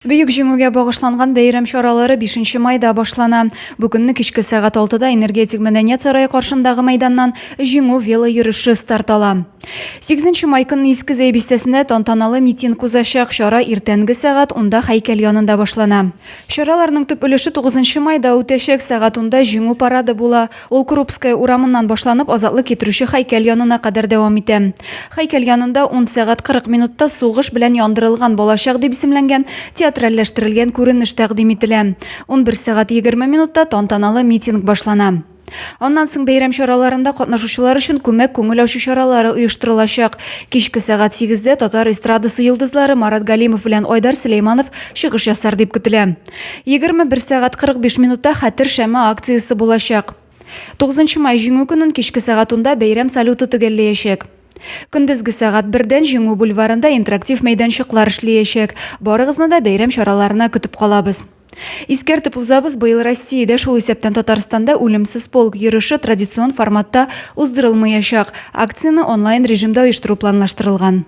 Бөек Җиңүгә багышланган бәйрәм чаралары 5 майда башлана. Бу көнне кичке сәгать 6-да Энергетик мәдәният сарае каршындагы мәйданнан Җиңү велойөреше старт ала. 8 май көнне Иске Зәй бистәсендә тантаналы митинг узачак. Чара иртәнге сәгать 10-да һәйкәл янында башлана. Чараларның төп өлеше 9 майда үтәчәк. Сәгать 10-да Җиңү парады була. Ул Крупская урамыннан башланып, Азатлык китерүче һәйкәл янына кадәр дәвам итә. Һәйкәл янында 10 сәгать 40 минутта Сугыш белән яндырылган балачак дип исемләнгән театральләштерелгән күренеш тәкъдим ителә. 11 сәгать 20 минутта тантаналы митинг башлана. Аннан соң бәйрәм чараларында катнашучылар өчен күмәк күңел ачу чаралары оештырылачак. Кичке сәгать 8-дә татар эстрадасы йолдызлары Марат Галимов белән Айдар Сөләйманов чыгыш ясар дип көтелә. 21 сәгать 45 минутта Хәтер шәме акциясе булачак. 9 май Җиңү көнен кичке сәгать 10-да бәйрәм салюты төгәлләячәк. Көндезге сәгать 1-дән Җиңү бульварында интерактив мәйданчыклар эшләячәк. Барыгызны да бәйрәм чараларына көтеп калабыз. Искәртеп узабыз, быел Россиядә, шул исәптән Татарстанда Үлемсез полк йөреше традицион форматта уздырылмаячак. Акцияне онлайн режимда оештыру планлаштырылган.